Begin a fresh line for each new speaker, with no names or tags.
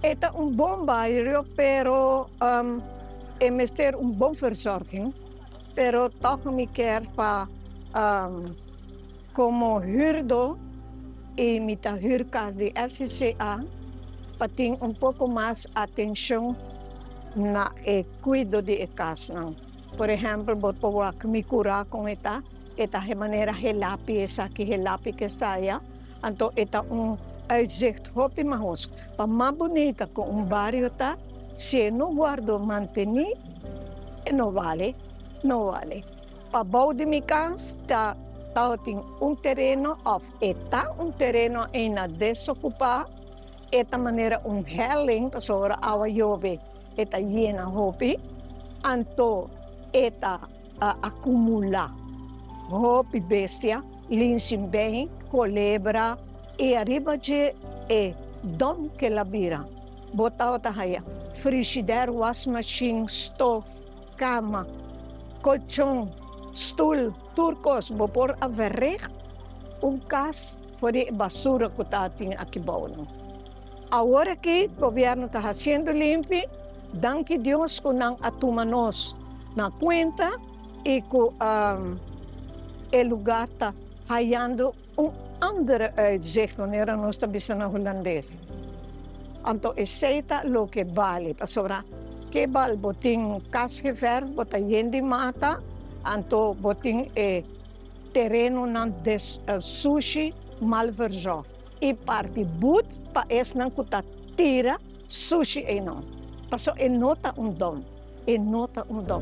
E ta un bon bario, pero e mester un bon verzorging, pero toch mi kier pa como huurdo y mi ta huur cas di FCCA pa tin un poco mas atencion na e cuido di e casnan. Por ehempel, bo por wak mi cura con e ta, e ta manera helapi esaki, helapi kesaya, anto e ta un uitzicht hopi mahos. Pa mas bunita cu un bario ta, si e no wordo manteni, e no bale, no bale. Pabou di mi cas ta tabatin un tereno of e ta un tereno eina desocupa, e ta manera un helling pasobra awa yobe e ta yena hopi, anto e ta acumula hopi bestia, linsinbeen, colebra, y ariba dje e dom ke la bira. Bo tabata haya frigidaire, wasmachine, stof, cama, colchon, stoel, tur cos. Bo por a verricht un cas for di e basura cu ta tin aki bou nan. Awor aki gobierno ta haciendo limpi, danki Dios cu nan a tuma nos na cuenta y cu e lugar ta hayando un andere uitzicht, manera nos ta bisa na Hulandes. Anto esey ta loke bali, pasobra ke bal bo tin cas geverf, bo ta yen di mata, anto bo tin e terenonan des sushi mal verzorgd. Y parti boet pa esnan cu ta tira sushi eynan, pasobra e no ta un dom, e no ta un dom.